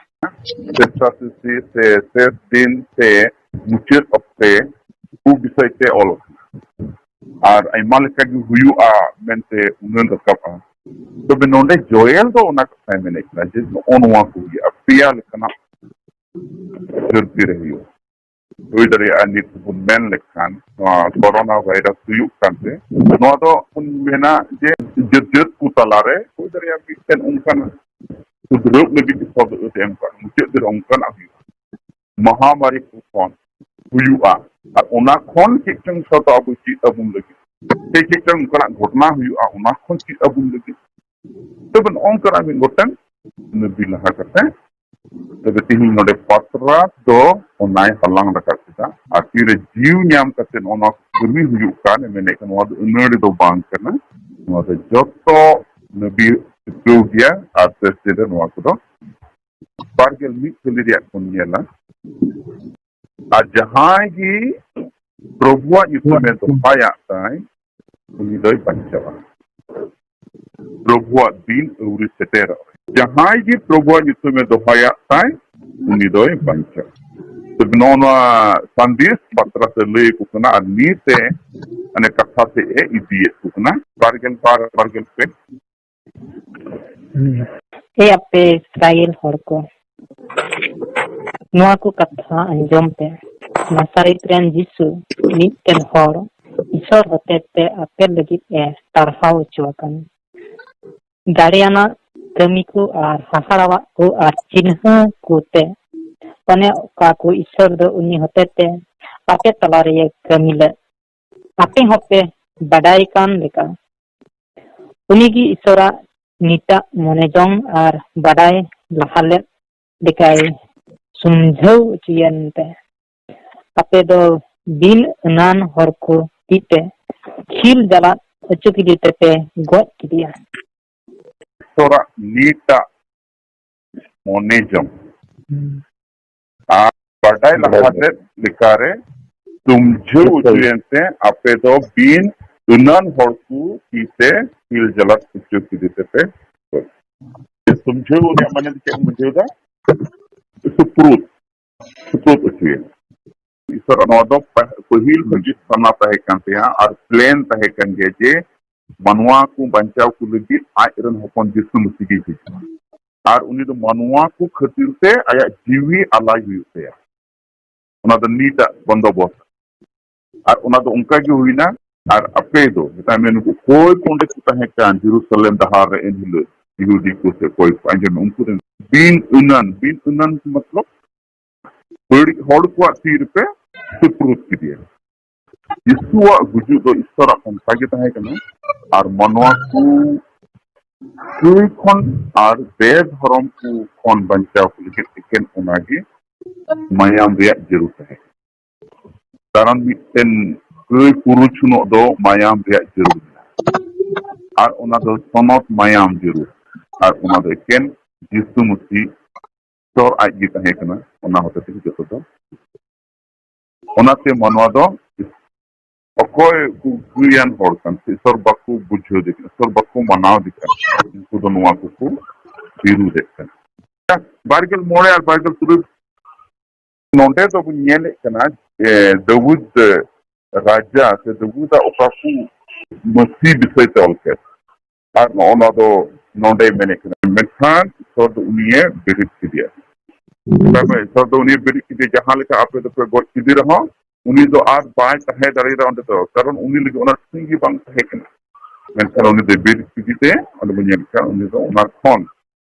ᱥᱮᱥᱟ ᱥᱤᱥᱤ ᱥᱮ ᱥᱮᱥ ᱫᱤᱱ ᱥᱮ ᱢᱩᱪᱟᱹᱫ ᱚᱠᱛᱮ ᱠᱚ ᱵᱤᱥᱚᱭ ᱛᱮ ᱚᱞ ᱟᱠᱟᱱᱟ᱾ ᱟᱨ ᱟᱭᱢᱟ ᱞᱮᱠᱟ ᱜᱮ ᱦᱩᱭᱩᱜᱼᱟ ᱢᱮᱱᱛᱮ ᱩᱱᱟᱹᱱ ᱨᱟᱠᱟᱵᱼᱟ᱾ ᱛᱚᱵᱮ ᱱᱚᱰᱮ ᱡᱚᱭᱮᱞ ᱫᱚ ᱚᱱᱟ ᱠᱟᱛᱷᱟᱭ ᱢᱮᱱᱮᱫ ᱠᱟᱱᱟ ᱡᱮ ᱱᱚᱜᱼᱚ ᱱᱚᱣᱟ ᱠᱚ ᱦᱩᱭᱩᱜᱼᱟ, ᱯᱮᱭᱟ ᱞᱮᱠᱟᱱᱟᱜ ᱫᱷᱟᱹᱨᱛᱤ ᱨᱮ ᱦᱩᱭᱩᱜᱼᱟ᱾ ᱦᱩᱭ ᱫᱟᱲᱮᱭᱟᱜᱼᱟ ᱱᱤᱛ ᱵᱚᱱ ᱢᱮᱱ ᱞᱮᱠᱷᱟᱱ ᱱᱚᱣᱟ ᱠᱚᱨᱳᱱᱟ ᱵᱷᱟᱭᱨᱟᱥ ᱦᱩᱭᱩᱜ ᱠᱟᱱᱛᱮ ᱱᱚᱣᱟ ᱫᱚ ᱵᱚᱱ ᱢᱮᱱᱟ ᱡᱮ ᱡᱟᱹᱛ ᱡᱟᱹᱛ ᱠᱚ ᱛᱟᱞᱟᱨᱮ ᱦᱩᱭ ᱫᱟᱲᱮᱭᱟᱜᱼᱟ ᱢᱤᱫᱴᱮᱱ ᱚᱱᱠᱟᱱ ᱩᱫᱽᱨᱟᱹᱣ ᱞᱟᱹᱜᱤᱫ ᱛᱮ ᱥᱚᱵᱫ ᱮᱢ ᱠᱟᱜ, ᱢᱩᱪᱟᱹᱫ ᱨᱮ ᱚᱱᱠᱟᱱᱟᱜ ᱦᱩᱭᱩᱜᱼᱟ᱾ ᱢᱟᱦᱟᱢᱟᱨᱤ ᱠᱚ ᱠᱷᱚᱱ ᱦᱩᱭᱩᱜᱼᱟ᱾ ᱟᱨ ᱚᱱᱟ ᱠᱷᱚᱱ ᱪᱮᱫ ᱪᱚᱝ ᱥᱟᱶᱛᱟ ᱟᱵᱚ ᱪᱮᱫ ᱟᱵᱚᱱ ᱞᱟᱹᱜᱤᱫ, ᱥᱮ ᱪᱮᱫ ᱪᱚᱝ ᱚᱱᱠᱟᱱᱟᱜ ᱜᱷᱚᱴᱚᱱᱟ ᱦᱩᱭᱩᱜᱼᱟ, ᱚᱱᱟ ᱠᱷᱚᱱ ᱪᱮᱫ ᱟᱵᱚᱱ ᱞᱟᱹᱜᱤᱫ᱾ ᱛᱚᱵᱮ ᱱᱚᱜᱼᱚ ᱱᱚᱝᱠᱟᱱᱟᱜ ᱢᱤᱫ ᱜᱚᱴᱟᱝ ᱱᱟᱵᱤ ᱞᱟᱦᱟ ᱠᱟᱛᱮ, ᱛᱚᱵᱮ ᱛᱤᱦᱤᱧ ᱱᱚᱰᱮ ᱯᱟᱛᱨᱟ ᱫᱚ ᱚᱱᱟᱭ ᱦᱟᱞᱟᱝ ᱨᱟᱠᱟᱵ ᱠᱮᱫᱟ᱾ ᱟᱨ ᱛᱤᱨᱮ ᱡᱤᱣ ᱧᱟᱢ ᱠᱟᱛᱮ ᱱᱚᱜᱼᱚ ᱱᱚᱣᱟ ᱠᱟᱹᱢᱤ ᱦᱩᱭᱩᱜ ᱠᱟᱱ, ᱢᱮᱱᱮᱫ ᱠᱟᱱ ᱱᱚᱣᱟ ᱫᱚ ᱟᱹᱱᱟᱹᱲᱤ ᱫᱚ ᱵᱟᱝ ᱠᱟᱱᱟ, ᱱᱚᱣᱟ ᱫᱚ ᱡᱚᱛᱚ ᱱᱟᱵᱤ ᱴᱷᱤᱠᱟᱹᱣ ᱜᱮᱭᱟ᱾ ᱟᱨ ᱥᱮᱥ ᱨᱮ ᱱᱚᱣᱟ ᱠᱚᱫᱚ ᱵᱟᱨ ᱜᱮᱞ ᱢᱤᱫ ᱠᱟᱹᱞᱤ ᱨᱮᱭᱟᱜ ᱵᱚᱱ ᱧᱮᱞᱟ᱾ ᱟᱨ ᱡᱟᱦᱟᱸᱭ ᱜᱮ ᱯᱨᱚᱵᱷᱩᱣᱟᱜ ᱧᱩᱛᱩᱢᱮ ᱫᱚᱦᱟᱭᱟᱜ ᱛᱟᱭ, ᱩᱱᱤ ᱫᱚᱭ ᱵᱟᱧᱪᱟᱣᱟ᱾ ᱯᱨᱚᱵᱷᱩᱣᱟᱜ ᱫᱤᱱ ᱟᱹᱣᱨᱤ ᱥᱮᱴᱮᱨᱚᱜ ᱨᱮ ᱡᱟᱦᱟᱸᱭ ᱜᱮ ᱯᱨᱚᱵᱷᱩᱣᱟᱜ ᱧᱩᱛᱩᱢᱮ ᱫᱚᱦᱟᱭᱟᱜ ᱛᱟᱭ, ᱩᱱᱤ ᱫᱚᱭ ᱵᱟᱧᱪᱟᱣᱟ᱾ ᱛᱚᱵᱮ ᱱᱚᱜᱼᱚ ᱱᱚᱣᱟ ᱥᱟᱸᱫᱮᱥ ᱯᱟᱛᱨᱟ ᱛᱮ ᱞᱟᱹᱭ ᱟᱠᱚ ᱠᱟᱱᱟ᱾ ᱟᱨ ᱱᱤᱛ ᱮ ᱢᱟᱱᱮ ᱠᱟᱛᱷᱟ ᱥᱮᱫ ᱮ ᱤᱫᱤᱭᱮᱫ ᱠᱚ ᱠᱟᱱᱟ᱾ ᱵᱟᱨᱜᱮᱞ ᱵᱟᱨ, ᱵᱟᱨᱜᱮᱞ ᱯᱮ᱾ ᱮ ᱟᱯᱮ ᱤᱥᱨᱟᱭᱮᱞ ᱦᱚᱲ ᱠᱚ, ᱱᱚᱣᱟ ᱠᱚ ᱠᱟᱛᱷᱟ ᱟᱸᱡᱚᱢ ᱯᱮ᱾ ᱱᱟᱥᱟᱨᱮᱛ ᱨᱮᱱ ᱡᱤᱥᱩ ᱢᱤᱫᱴᱮᱱ ᱦᱚᱲ ᱤᱥᱚᱨ ᱦᱚᱛᱮᱛᱮ ᱟᱯᱮ ᱞᱟᱹᱜᱤᱫ ᱮ ᱴᱟᱨᱦᱟᱣ ᱦᱚᱪᱚ ᱟᱠᱟᱱᱟ᱾ ᱫᱟᱲᱮᱭᱟᱱᱟᱜ ᱠᱟᱹᱢᱤ ᱠᱚ ᱟᱨ ᱦᱟᱦᱟᱲᱟᱣᱟᱜ ᱠᱚ ᱟᱨ ᱪᱤᱱᱦᱟᱹ ᱠᱚᱛᱮ ᱚᱱᱮ ᱚᱠᱟ ᱠᱚ ᱤᱥᱚᱨ ᱫᱚ ᱩᱱᱤ ᱦᱚᱛᱮᱛᱮ ᱟᱯᱮ ᱛᱟᱞᱟ ᱨᱮᱭᱮ ᱠᱟᱹᱢᱤ ᱞᱮᱫ, ᱟᱯᱮ ᱦᱚᱸᱯᱮ ᱵᱟᱰᱟᱭ ᱠᱟᱱ ᱞᱮᱠᱟ᱾ ᱩᱱᱤᱜᱮ ᱤᱥᱚᱨᱟᱜ ᱱᱤᱛᱟᱜ ᱢᱚᱱᱮ ᱡᱚᱝ ᱟᱨ ᱵᱟᱰᱟᱭ ᱞᱟᱦᱟ ᱞᱮᱫ ᱞᱮᱠᱟᱭ ᱥᱩᱢᱡᱷᱟᱹᱣ ᱦᱚᱪᱚᱭᱮᱱ ᱛᱮ, ᱟᱯᱮ ᱫᱚ ᱵᱤᱱ ᱟᱹᱱᱟᱱ ᱦᱚᱲ ᱠᱚ ᱛᱤ ᱛᱮ ᱠᱷᱤᱞ ᱡᱟᱞᱟᱫ ᱦᱚᱪᱚ ᱠᱮᱫᱮ ᱛᱮᱯᱮ ᱜᱚᱡ ᱠᱮᱫᱮᱭᱟ᱾ ᱤᱥᱚᱨᱟᱜ ᱱᱤᱛᱟᱜ ᱢᱚᱱᱮ ᱡᱚᱝ ᱦᱩᱸ᱾ ᱟᱨ ᱵᱟᱰᱟᱭ ᱞᱟᱦᱟ ᱞᱮᱫ ᱞᱮᱠᱟᱨᱮ ᱥᱩᱢᱡᱷᱟᱹᱣ ᱦᱚᱪᱚᱭᱮᱱ ᱛᱮ ᱟᱯᱮ ᱫᱚ ᱵᱤᱱ ᱟᱹᱱᱟᱱ ᱦᱚᱲ ᱠᱚ ᱛᱤ ᱛᱮ ᱠᱷᱤᱞ ᱡᱟᱞᱟᱫ ᱦᱚᱪᱚ ᱠᱮᱫᱮ ᱛᱮᱯᱮ ᱜᱚᱡ᱾ ᱥᱩᱢᱡᱷᱟᱹᱣ ᱨᱮᱭᱟᱜ ᱢᱟᱱᱮ ᱫᱚ ᱪᱮᱫ ᱵᱩᱡᱷᱟᱹᱣ ᱫᱟ? ᱥᱩᱯᱨᱩᱛ, ᱥᱩᱯᱨᱩᱛ ᱦᱚᱪᱚᱭᱮᱱ᱾ ᱤᱥᱚᱨᱟᱜ ᱱᱚᱣᱟ ᱫᱚ ᱯᱟ-, ᱯᱟᱹᱦᱤᱞ ᱦᱩᱫᱤᱥ ᱥᱟᱱᱟ ᱛᱟᱦᱮᱸ ᱠᱟᱱ ᱛᱟᱭᱟ ᱟᱨ ᱯᱞᱮᱱ ᱛᱟᱦᱮᱸ ᱠᱟᱱ ᱜᱮᱭᱟ ᱡᱮ ᱢᱟᱱᱣᱟ ᱠᱚ ᱵᱟᱧᱪᱟᱣ ᱠᱚ ᱞᱟᱹᱜᱤᱫ ᱟᱡ ᱨᱮᱱ ᱦᱚᱯᱚᱱ ᱡᱤᱥᱩ ᱢᱟᱹᱥᱤ ᱜᱮᱭ ᱦᱤᱡᱩᱜᱼᱟ᱾ ᱟᱨ ᱩᱱᱤ ᱫᱚ ᱢᱟᱱᱣᱟ ᱠᱚ ᱠᱷᱟᱹᱛᱤᱨ ᱛᱮ ᱟᱭᱟᱜ ᱡᱤᱣᱤ ᱟᱞᱟᱭ ᱦᱩᱭᱩᱜ ᱛᱟᱭᱟ᱾ ᱚᱱᱟ ᱫᱚ ᱱᱤᱛᱟᱜ ᱵᱚᱱᱫᱚᱵᱚᱥᱛ᱾ ᱟᱨ ᱚᱱᱟ ᱫᱚ ᱚᱱᱠᱟ ᱜᱮ ᱦᱩᱭᱱᱟ᱾ ᱟᱨ ᱟᱯᱮ ᱫᱚ, ᱢᱮᱛᱟᱜ ᱢᱮ, ᱱᱩᱠᱩ ᱚᱠᱚᱭ ᱠᱚ ᱚᱸᱰᱮ ᱠᱚ ᱛᱟᱦᱮᱸ ᱠᱟᱱ ᱡᱮᱨᱩᱥᱟᱞᱮᱢ ᱰᱟᱦᱟᱨ ᱨᱮ ᱮᱱ ᱦᱤᱞᱳᱜ, ᱤᱦᱩᱫᱤ ᱠᱚ ᱥᱮ ᱚᱠᱚᱭ ᱠᱚ, ᱟᱸᱡᱚᱢ ᱢᱮ, ᱩᱱᱠᱩ ᱨᱮᱱ ᱵᱤᱱ ᱟᱹᱱᱟᱱ, ᱵᱤᱱ ᱟᱹᱱᱟᱱ ᱢᱚᱛᱞᱚᱵ ᱵᱟᱹᱲᱤᱡ ᱦᱚᱲ ᱠᱚᱣᱟᱜ ᱛᱤ ᱨᱮᱯᱮ ᱥᱩᱯᱨᱩᱫ ᱠᱮᱫᱮᱭᱟ᱾ ᱡᱤᱥᱩᱣᱟᱜ ᱜᱩᱡᱩᱜ ᱫᱚ ᱤᱥᱚᱨᱟᱜ ᱯᱟᱱᱛᱷᱟ ᱜᱮ ᱛᱟᱦᱮᱸ ᱠᱟᱱᱟ᱾ ᱟᱨ ᱢᱟᱱᱣᱟ ᱠᱚ ᱠᱟᱹᱭ ᱠᱷᱚᱱ ᱟᱨ ᱵᱮᱫᱷᱚᱨᱚᱢ ᱠᱚ ᱠᱷᱚᱱ ᱵᱟᱧᱪᱟᱣ ᱠᱚ ᱞᱟᱹᱜᱤᱫ ᱮᱠᱮᱱ ᱚᱱᱟᱜᱮ ᱢᱟᱭᱟᱢ ᱨᱮᱭᱟᱜ ᱡᱟᱹᱨᱩᱲ ᱛᱟᱦᱮᱸ ᱠᱟᱱᱟ᱾ ᱠᱟᱨᱚᱱ ᱢᱤᱫᱴᱮᱱ ᱠᱟᱹᱭ ᱯᱩᱨᱩᱪᱷᱩᱱᱚᱜ ᱫᱚ ᱢᱟᱭᱟᱢ ᱨᱮᱭᱟᱜ ᱡᱟᱹᱨᱩᱲ ᱢᱮᱱᱟᱜᱼᱟ᱾ ᱟᱨ ᱚᱱᱟ ᱫᱚ ᱥᱚᱱᱚᱛ ᱢᱟᱭᱟᱢ ᱡᱟᱹᱨᱩᱲ᱾ ᱟᱨ ᱚᱱᱟ ᱫᱚ ᱮᱠᱮᱱ ᱡᱤᱥᱩ ᱢᱟᱹᱥᱤ ᱤᱥᱚᱨ ᱟᱡ ᱜᱮ ᱛᱟᱦᱮᱸ ᱠᱟᱱᱟ, ᱚᱱᱟ ᱦᱚᱛᱮ ᱛᱮᱜᱮ ᱡᱚᱛᱚ ᱫᱚ᱾ ᱚᱱᱟᱛᱮ ᱢᱟᱱᱣᱟ ᱫᱚ ᱚᱠᱚᱭ ᱠᱚ ᱜᱟᱹᱭᱟᱱ ᱦᱚᱲ ᱠᱟᱱ ᱥᱮ ᱤᱥᱚᱨ ᱵᱟᱠᱚ ᱵᱩᱡᱷᱟᱹᱣ ᱫᱮ ᱠᱟᱱᱟ, ᱤᱥᱚᱨ ᱵᱟᱠᱚ ᱢᱟᱱᱟᱣ ᱫᱮ ᱠᱟᱱᱟ, ᱩᱱᱠᱩ ᱫᱚ ᱱᱚᱣᱟ ᱠᱚᱠᱚ ᱵᱤᱨᱩᱫᱷᱮᱫ ᱠᱟᱱᱟ᱾ ᱵᱟᱨᱜᱮᱞ ᱢᱚᱬᱮ ᱟᱨ ᱵᱟᱨᱜᱮᱞ ᱛᱩᱨᱩᱭ ᱱᱚᱰᱮ ᱫᱚᱵᱚᱱ ᱧᱮᱞᱮᱫ ᱠᱟᱱᱟ ᱡᱮ ᱫᱟᱹᱣᱩᱫ ᱨᱟᱡᱟ ᱥᱮ ᱫᱟᱹᱣᱩᱫᱟᱜ ᱚᱠᱟ ᱠᱚ ᱢᱟᱹᱥᱤ ᱵᱤᱥᱚᱭ ᱛᱮ ᱚᱞ ᱠᱮᱫ, ᱟᱨ ᱱᱚᱜᱼᱚ ᱱᱚᱣᱟ ᱫᱚ ᱱᱚᱰᱮ ᱢᱮᱱᱮᱫ ᱠᱟᱱᱟ, ᱢᱮᱱᱠᱷᱟᱱ ᱤᱥᱚᱨ ᱫᱚ ᱩᱱᱤᱭᱮ ᱵᱮᱨᱮᱫ ᱠᱮᱫᱮᱭᱟ᱾ ᱛᱟᱨᱢᱟᱱᱮ ᱤᱥᱚᱨ ᱫᱚ ᱩᱱᱤᱭᱮ ᱵᱮᱨᱮᱫ ᱠᱮᱫᱮᱭᱟ, ᱡᱟᱦᱟᱸ ᱞᱮᱠᱟ ᱟᱯᱮ ᱫᱚᱯᱮ ᱜᱚᱡ ᱠᱮᱫᱮ ᱨᱮᱦᱚᱸ ᱩᱱᱤ ᱫᱚ ᱟᱨ ᱵᱟᱭ ᱛᱟᱦᱮᱸ ᱫᱟᱲᱮᱭᱟᱫᱟ ᱚᱸᱰᱮ ᱫᱚ, ᱠᱟᱨᱚᱱ ᱩᱱᱤ ᱞᱟᱹᱜᱤᱫ ᱚᱱᱟ ᱴᱷᱤᱠ ᱜᱮ ᱵᱟᱝ ᱛᱟᱦᱮᱸ ᱠᱟᱱᱟ᱾ ᱢᱮᱱᱠᱷᱟᱱ ᱩᱱᱤ ᱫᱚᱭ ᱵᱮᱨᱮᱫ ᱠᱮᱫᱮ ᱛᱮ ᱚᱸᱰᱮ ᱵᱚᱱ ᱧᱮᱞ ᱠᱷᱟᱱ ᱩᱱᱤ ᱫᱚ ᱚᱱᱟ ᱠᱷᱚᱱ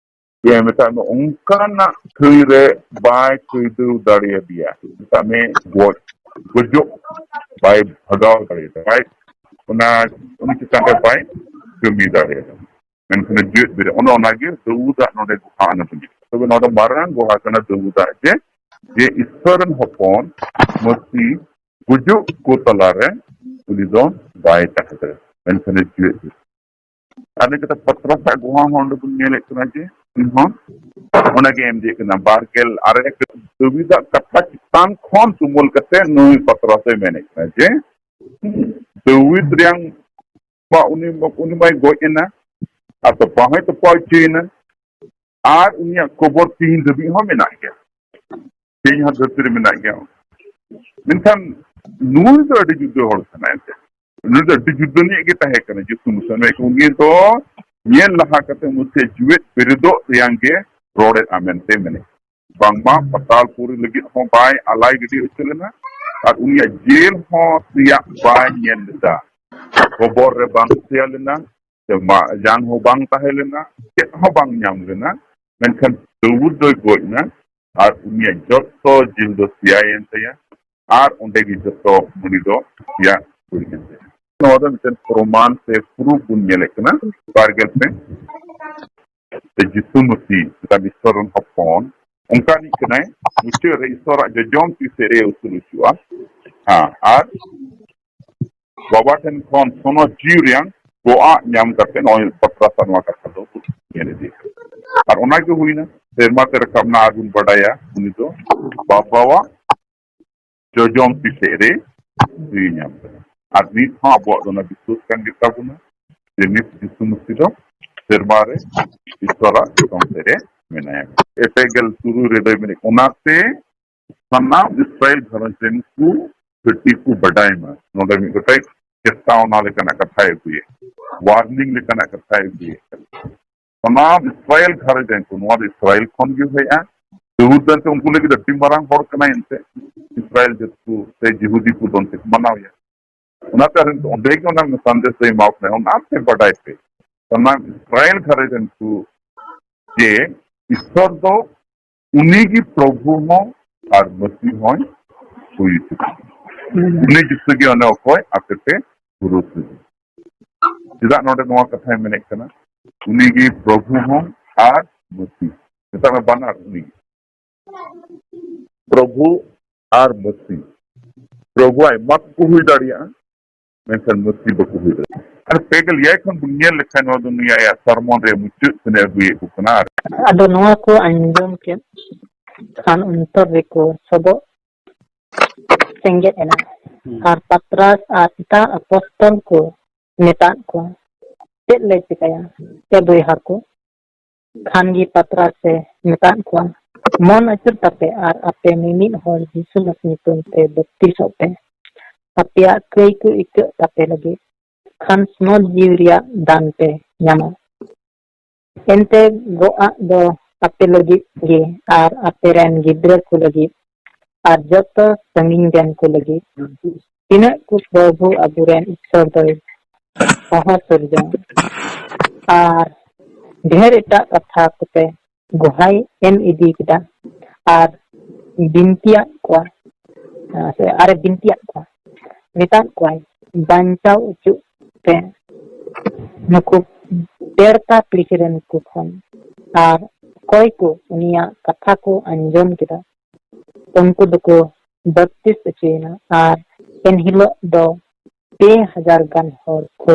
ᱡᱮ ᱢᱮᱛᱟᱜ ᱢᱮ ᱚᱱᱠᱟᱱᱟᱜ ᱛᱷᱟᱹᱭ ᱨᱮ ᱵᱟᱭ ᱠᱟᱹᱭᱫᱟᱹᱣ ᱫᱟᱲᱮᱭᱟᱫᱮᱭᱟ, ᱢᱮᱛᱟᱜ ᱢᱮ ᱜᱚᱡ ᱜᱚᱡᱚᱜ ᱵᱟᱭ ᱵᱷᱟᱜᱟᱣ ᱫᱟᱲᱮᱭᱟᱫᱟ, ᱵᱟᱭ ᱚᱱᱟ ᱩᱱᱤ ᱪᱮᱛᱟᱱ ᱨᱮ ᱵᱟᱭ ᱠᱟᱹᱢᱤ ᱫᱟᱲᱮᱭᱟᱫᱟ᱾ ᱢᱮᱱᱠᱷᱟᱱ ᱡᱮᱣᱮᱫ ᱵᱮᱨᱮᱫ, ᱚᱱᱮ ᱚᱱᱟᱜᱮ ᱫᱟᱹᱣᱩᱫᱟᱜ ᱱᱚᱰᱮ ᱜᱩᱦᱟ ᱚᱱᱟ ᱵᱚᱱ ᱧᱮᱞ᱾ ᱛᱚᱵᱮ ᱱᱚᱰᱮ ᱢᱟᱨᱟᱝ ᱜᱩᱦᱟ ᱠᱟᱱᱟ ᱫᱟᱹᱣᱩᱫᱟᱜ, ᱡᱮ ᱡᱮ ᱤᱥᱥᱚᱨ ᱨᱮᱱ ᱦᱚᱯᱚᱱ ᱢᱟᱹᱥᱤ ᱜᱩᱡᱩᱜ ᱠᱚ ᱛᱟᱞᱟᱨᱮ ᱩᱱᱤ ᱫᱚ ᱵᱟᱭ ᱛᱟᱦᱮᱸ ᱫᱟᱲᱮᱭᱟᱜᱼᱟ, ᱢᱮᱱᱠᱷᱟᱱ ᱡᱮᱣᱮᱫ ᱵᱮᱨᱮᱫ᱾ ᱟᱨ ᱱᱤᱛᱚᱜ ᱯᱟᱛᱨᱟᱥᱟᱜ ᱜᱩᱦᱟ ᱦᱚᱸ ᱚᱸᱰᱮ ᱵᱚᱱ ᱧᱮᱞᱮᱫ ᱠᱟᱱᱟ ᱡᱮ ᱩᱱᱤ ᱦᱚᱸ ᱚᱱᱟᱜᱮ ᱮᱢ ᱤᱫᱤᱭᱮᱫ ᱠᱟᱱᱟ᱾ ᱵᱟᱨ ᱜᱮᱞ ᱟᱨᱮ ᱫᱟᱹᱣᱤᱫᱟᱜ ᱠᱟᱛᱷᱟ ᱪᱮᱛᱟᱱ ᱠᱷᱚᱱ ᱛᱩᱢᱟᱹᱞ ᱠᱟᱛᱮ ᱱᱩᱭ ᱯᱟᱛᱨᱟᱥᱮ ᱢᱮᱱᱮᱫ ᱠᱟᱱᱟ ᱡᱮ ᱫᱟᱹᱣᱤᱫ ᱨᱮᱭᱟᱝ ᱵᱟ ᱩᱱᱤ, ᱩᱱᱤ ᱢᱟᱭ ᱜᱚᱡ ᱮᱱᱟ, ᱟᱨ ᱛᱚᱯᱟ ᱦᱚᱸᱭ ᱛᱚᱯᱟ ᱦᱚᱪᱚᱭᱮᱱᱟ, ᱟᱨ ᱩᱱᱤᱭᱟᱜ ᱠᱚᱵᱚᱨ ᱛᱤᱦᱤᱧ ᱫᱷᱟᱹᱵᱤᱡ ᱦᱚᱸ ᱢᱮᱱᱟᱜ ᱜᱮᱭᱟ, ᱛᱮᱦᱮᱧ ᱦᱚᱸ ᱫᱷᱟᱹᱨᱛᱤ ᱨᱮ ᱢᱮᱱᱟᱜ ᱜᱮᱭᱟ᱾ ᱢᱮᱱᱠᱷᱟᱱ ᱱᱩᱭ ᱫᱚ ᱟᱹᱰᱤ ᱡᱩᱫᱟᱹ ᱦᱚᱲ ᱠᱟᱱᱟᱭ ᱮᱱᱛᱮ᱾ ᱱᱩᱭ ᱫᱚ ᱟᱹᱰᱤ ᱡᱩᱫᱟᱹ ᱧᱚᱜ ᱜᱮ ᱛᱟᱦᱮᱸ ᱠᱟᱱᱟ ᱡᱤᱥᱩ ᱢᱟᱥᱤ᱾ ᱩᱱᱤ ᱫᱚ ᱧᱮᱞ ᱞᱟᱦᱟ ᱠᱟᱛᱮ ᱢᱟᱥᱮ ᱡᱤᱣᱮᱫ ᱵᱮᱨᱮᱫᱚᱜ ᱨᱮᱭᱟᱝ ᱜᱮ ᱨᱚᱲᱮᱫᱼᱟ ᱢᱮᱱᱛᱮ ᱢᱮᱱᱮᱫ, ᱵᱟᱝᱢᱟ ᱯᱟᱛᱟᱞ ᱯᱩᱨᱤ ᱞᱟᱹᱜᱤᱫ ᱦᱚᱸ ᱵᱟᱭ ᱟᱞᱟᱭ ᱜᱤᱰᱤ ᱦᱚᱪᱚ ᱞᱮᱱᱟ, ᱟᱨ ᱩᱱᱤᱭᱟᱜ ᱡᱮᱞ ᱦᱚᱸ ᱥᱮᱭᱟᱜ ᱵᱟᱭ ᱧᱮᱞ ᱞᱮᱫᱟ᱾ ᱠᱚᱵᱚᱨ ᱨᱮ ᱵᱟᱝ ᱥᱮᱭᱟ ᱞᱮᱱᱟ, ᱥᱮ ᱢᱟ-, ᱡᱟᱝ ᱦᱚᱸ ᱵᱟᱝ ᱛᱟᱦᱮᱸ ᱞᱮᱱᱟ, ᱪᱮᱫ ᱦᱚᱸ ᱵᱟᱝ ᱧᱟᱢ ᱞᱮᱱᱟ᱾ ᱢᱮᱱᱠᱷᱟᱱ ᱫᱟᱹᱣᱩᱫ ᱫᱚᱭ ᱜᱚᱡ ᱮᱱᱟ, ᱟᱨ ᱩᱱᱤᱭᱟᱜ ᱡᱚᱛᱚ ᱡᱤᱞ ᱫᱚ ᱥᱮᱭᱟᱭᱮᱱ ᱛᱟᱭᱟ, ᱟᱨ ᱚᱸᱰᱮ ᱜᱮ ᱡᱚᱛᱚ ᱢᱩᱲᱤ ᱫᱚ ᱥᱮᱭᱟ ᱦᱩᱭ ᱮᱱ ᱛᱟᱭᱟ᱾ ᱱᱚᱣᱟ ᱫᱚ ᱢᱤᱫᱴᱮᱱ ᱯᱨᱚᱢᱟᱱ ᱥᱮ ᱯᱨᱩᱯ ᱵᱚᱱ ᱧᱮᱞᱮᱫ ᱠᱟᱱᱟ᱾ ᱵᱟᱨ ᱜᱮᱞ ᱯᱮ ᱥᱮ ᱡᱤᱥᱩ ᱢᱟᱹᱥᱤ ᱢᱤᱫᱴᱟᱝ ᱤᱥᱥᱚᱨ ᱨᱮᱱ ᱦᱚᱯᱚᱱ ᱚᱱᱠᱟᱱᱤᱡ ᱠᱟᱱᱟᱭ, ᱢᱩᱪᱟᱹᱫ ᱨᱮ ᱤᱥᱥᱚᱨᱟᱜ ᱡᱚᱡᱚᱢ ᱛᱤ ᱥᱮᱫ ᱨᱮ ᱩᱥᱩᱞ ᱦᱚᱪᱚᱜᱼᱟ᱾ ᱦᱮᱸ, ᱟᱨ ᱵᱟᱵᱟ ᱴᱷᱮᱱ ᱠᱷᱚᱱ ᱥᱚᱱᱚᱛ ᱡᱤᱣᱤ ᱨᱮᱭᱟᱝ ᱜᱚᱜᱼᱟᱜ ᱧᱟᱢ ᱠᱟᱛᱮ ᱱᱚᱜᱼᱚᱭ ᱯᱟᱛᱨᱟᱥ ᱟᱜ ᱱᱚᱣᱟ ᱠᱟᱛᱷᱟ ᱫᱚ ᱧᱮᱞ ᱤᱫᱤ᱾ ᱟᱨ ᱚᱱᱟ ᱜᱮ ᱦᱩᱭᱱᱟ, ᱥᱮᱨᱢᱟ ᱛᱮ ᱨᱟᱠᱟᱵ ᱮᱱᱟ, ᱟᱨ ᱵᱚᱱ ᱵᱟᱰᱟᱭᱟ ᱩᱱᱤ ᱫᱚ ᱵᱟᱵᱟᱣᱟᱜ ᱡᱚᱡᱚᱢ ᱛᱤ ᱥᱮᱫ ᱨᱮ ᱡᱤᱣᱤ ᱧᱟᱢ ᱠᱟᱱᱟ᱾ ᱟᱨ ᱱᱤᱛ ᱦᱚᱸ ᱟᱵᱚᱣᱟᱜ ᱫᱚ ᱚᱱᱟ ᱵᱤᱥᱣᱟᱥ ᱠᱟᱱ ᱜᱮ ᱛᱟᱵᱚᱱᱟ ᱡᱮ ᱱᱤᱛ ᱡᱤᱥᱩ ᱢᱟᱹᱥᱤ ᱫᱚ ᱥᱮᱨᱢᱟ ᱨᱮ ᱤᱥᱥᱚᱨᱟᱜ ᱡᱚᱡᱚᱢ ᱥᱮᱫ ᱨᱮ ᱢᱮᱱᱟᱭᱟ᱾ ᱮᱯᱮ ᱜᱮᱞ ᱛᱩᱨᱩᱭ ᱨᱮᱫᱚᱭ ᱢᱮᱱᱮᱫ, ᱚᱱᱟᱛᱮ ᱥᱟᱱᱟᱢ ᱤᱥᱨᱟᱭᱮᱞ ᱜᱷᱟᱨᱚᱸᱡᱽ ᱨᱮᱱ ᱠᱚ ᱠᱟᱹᱴᱤᱡ ᱠᱚ ᱵᱟᱰᱟᱭ ᱢᱟ᱾ ᱱᱚᱰᱮ ᱢᱤᱫ ᱜᱚᱴᱮᱡ ᱪᱮᱛᱟᱣᱱᱟ ᱞᱮᱠᱟᱱᱟᱜ ᱠᱟᱛᱷᱟᱭ ᱟᱹᱜᱩᱭᱮᱫ, ᱣᱟᱨᱱᱤᱝ ᱞᱮᱠᱟᱱᱟᱜ ᱠᱟᱛᱷᱟᱭ ᱟᱹᱜᱩᱭᱮᱫ ᱠᱟᱱᱟ᱾ ᱥᱟᱱᱟᱢ ᱤᱥᱨᱟᱭᱮᱞ ᱜᱷᱟᱨᱚᱸᱡᱽ ᱨᱮᱱ ᱠᱚ, ᱱᱚᱣᱟ ᱫᱚ ᱤᱥᱨᱟᱭᱮᱞ ᱠᱷᱚᱱ ᱜᱮ ᱦᱮᱡᱼᱟ᱾ ᱫᱟᱹᱣᱩᱫ ᱫᱚ ᱮᱱᱛᱮ ᱩᱱᱠᱩ ᱞᱟᱹᱜᱤᱫ ᱟᱹᱰᱤ ᱢᱟᱨᱟᱝ ᱦᱚᱲ ᱠᱟᱱᱟᱭ ᱮᱱᱛᱮ, ᱤᱥᱨᱟᱭᱮᱞ ᱡᱟᱹᱛ ᱠᱚ ᱥᱮ ᱡᱤᱦᱩᱫᱤ ᱠᱚ ᱫᱚ ᱮᱱᱛᱮ ᱠᱚ ᱢᱟᱱᱟᱣ ᱮᱭᱟ᱾ ᱚᱱᱟᱛᱮ ᱟᱨ ᱚᱸᱰᱮ ᱜᱮ ᱚᱱᱟ ᱥᱟᱸᱫᱮᱥ ᱫᱚᱭ ᱮᱢᱟ ᱠᱚ ᱠᱟᱱᱟ, ᱚᱱᱟᱛᱮ ᱵᱟᱰᱟᱭ ᱯᱮ, ᱥᱟᱱᱟᱢ ᱤᱥᱨᱟᱭᱮᱞ ᱜᱷᱟᱨᱚᱸᱡᱽ ᱨᱮᱱ ᱠᱚ, ᱡᱮ ᱤᱥᱥᱚᱨ ᱫᱚ ᱩᱱᱤ ᱜᱮ ᱯᱨᱚᱵᱷᱩ ᱦᱚᱸ ᱟᱨ ᱢᱟᱹᱥᱤ ᱦᱚᱸᱭ ᱦᱩᱭ ᱦᱚᱪᱚ ᱠᱟᱱᱟ᱾ ᱩᱱᱤ ᱡᱤᱥᱩ ᱜᱮ ᱚᱱᱮ ᱚᱠᱚᱭ ᱟᱯᱮ ᱯᱮ ᱯᱩᱨᱩᱥ ᱞᱟᱹᱜᱤᱫ᱾ ᱪᱮᱫᱟᱜ ᱱᱚᱰᱮ ᱱᱚᱣᱟ ᱠᱟᱛᱷᱟᱭ ᱢᱮᱱᱮᱫ ᱠᱟᱱᱟ? ᱩᱱᱤ ᱜᱮ ᱯᱨᱚᱵᱷᱩ ᱦᱚᱸ ᱟᱨ ᱢᱟᱹᱥᱤ᱾ ᱢᱮᱛᱟᱜ ᱢᱮ ᱵᱟᱱᱟᱨ ᱩᱱᱤ ᱜᱮ᱾ ᱯᱨᱚᱵᱷᱩ ᱟᱨ ᱢᱟᱹᱥᱤ᱾ ᱯᱨᱚᱵᱷᱩ ᱟᱭᱢᱟ ᱠᱚᱠᱚ ᱦᱩᱭ ᱫᱟᱲᱮᱭᱟᱜᱼᱟ, ᱢᱮᱱᱠᱷᱟᱱ ᱢᱟᱹᱥᱤ ᱵᱟᱠᱚ ᱦᱩᱭ ᱫᱟᱲᱮᱭᱟᱜᱼᱟ᱾ ᱟᱨ ᱯᱮ ᱜᱮᱞ ᱮᱭᱟᱭ ᱠᱷᱚᱱ ᱵᱚᱱ ᱧᱮᱞ ᱞᱮᱠᱷᱟᱱ, ᱱᱚᱣᱟ ᱫᱚ ᱱᱩᱭᱟᱜ ᱟᱭᱟᱜ ᱥᱟᱨᱢᱚᱱ ᱨᱮ ᱢᱩᱪᱟᱹᱫ ᱥᱮᱱᱮ ᱟᱹᱜᱩᱭᱮᱫ ᱠᱚ ᱠᱟᱱᱟ᱾ ᱟᱨ ᱟᱫᱚ ᱱᱚᱣᱟ ᱠᱚ ᱟᱸᱡᱚᱢ ᱠᱮᱫ ᱠᱷᱟᱱ ᱚᱱᱛᱚᱨ ᱨᱮᱠᱚ ᱥᱚᱵᱚᱜ ᱥᱮᱸᱜᱮᱫ ᱮᱱᱟ᱾ ᱦᱩᱸ᱾ ᱟᱨ ᱯᱟᱛᱨᱟᱥ ᱟᱨ ᱮᱴᱟᱜ ᱟᱯᱚᱥᱛᱚᱞ ᱠᱚ ᱢᱮᱛᱟᱫ ᱠᱚᱣᱟ, "ᱪᱮᱫ ᱞᱮ ᱪᱤᱠᱟᱹᱭᱟ, ᱮ ᱵᱚᱭᱦᱟ ᱠᱚ?" ᱠᱷᱟᱱ ᱜᱮ ᱯᱟᱛᱨᱟᱥ ᱮ ᱢᱮᱛᱟᱫ ᱠᱚᱣᱟ, "ᱢᱚᱱ ᱟᱹᱪᱩᱨ ᱛᱟᱯᱮ ᱟᱨ ᱟᱯᱮ ᱢᱤᱢᱤᱫ ᱦᱚᱲ ᱡᱤᱥᱩ ᱢᱟᱥᱤ ᱧᱩᱛᱩᱢ ᱛᱮ ᱵᱟᱯᱛᱤᱥᱚᱜ ᱯᱮ, ᱟᱯᱮᱭᱟᱜ ᱠᱟᱹᱭ ᱠᱚ ᱤᱠᱟᱹᱜ ᱛᱟᱯᱮ ᱞᱟᱹᱜᱤᱫ, ᱠᱷᱟᱱ ᱥᱚᱱᱚᱛ ᱡᱤᱣᱤ ᱨᱮᱭᱟᱜ ᱫᱟᱱ ᱯᱮ ᱧᱟᱢᱟ᱾ ᱮᱱᱛᱮ ᱜᱚᱜᱼᱟᱜ ᱫᱚ ᱟᱯᱮ ᱞᱟᱹᱜᱤᱫ ᱜᱮ ᱟᱨ ᱟᱯᱮ ᱨᱮᱱ ᱜᱤᱫᱽᱨᱟᱹ ᱠᱚ ᱞᱟᱹᱜᱤᱫ ᱟᱨ ᱡᱚᱛᱚ ᱥᱟᱺᱜᱤᱧ ᱨᱮᱱ ᱠᱚ ᱞᱟᱹᱜᱤᱫ, ᱛᱤᱱᱟᱹᱜ ᱠᱚ ᱯᱨᱚᱵᱷᱩ ᱟᱵᱚᱨᱮᱱ ᱤᱥᱥᱚᱨ ᱫᱚᱭ ᱦᱚᱦᱚ ᱥᱤᱨᱡᱚᱱ ᱟᱨ ᱰᱷᱮᱨ ᱮᱴᱟᱜ ᱠᱟᱛᱷᱟ ᱠᱚᱛᱮ ᱜᱚᱦᱟᱭ ᱮᱢ ᱤᱫᱤ ᱠᱮᱫᱟ ᱟᱨ ᱵᱤᱱᱛᱤᱭᱟᱫ ᱠᱚᱣᱟ, ᱥᱮ ᱟᱨᱮ ᱵᱤᱱᱛᱤᱭᱟᱫ ᱠᱚᱣᱟ, ᱢᱮᱛᱟᱫ ᱠᱚᱣᱟᱭ, 'ᱵᱟᱧᱪᱟᱣ ᱚᱪᱚᱜ ᱯᱮ ᱱᱩᱠᱩ ᱯᱮᱲᱛᱟ ᱯᱤᱲᱦᱤ ᱨᱮᱱ ᱠᱚ ᱠᱷᱚᱱ᱾ ᱟᱨ ᱚᱠᱚᱭ ᱠᱚ ᱩᱱᱤᱭᱟᱜ ᱠᱟᱛᱷᱟ ᱠᱚ ᱟᱸᱡᱚᱢ ᱠᱮᱫᱟ, ᱩᱱᱠᱩ ᱫᱚᱠᱚ ᱵᱟᱯᱛᱤᱥ ᱚᱪᱚᱭᱮᱱᱟ᱾ ᱟᱨ ᱮᱱᱦᱤᱞᱳᱜ ᱫᱚ ᱯᱮ ᱦᱟᱡᱟᱨ ᱜᱟᱱ ᱦᱚᱲ ᱠᱚ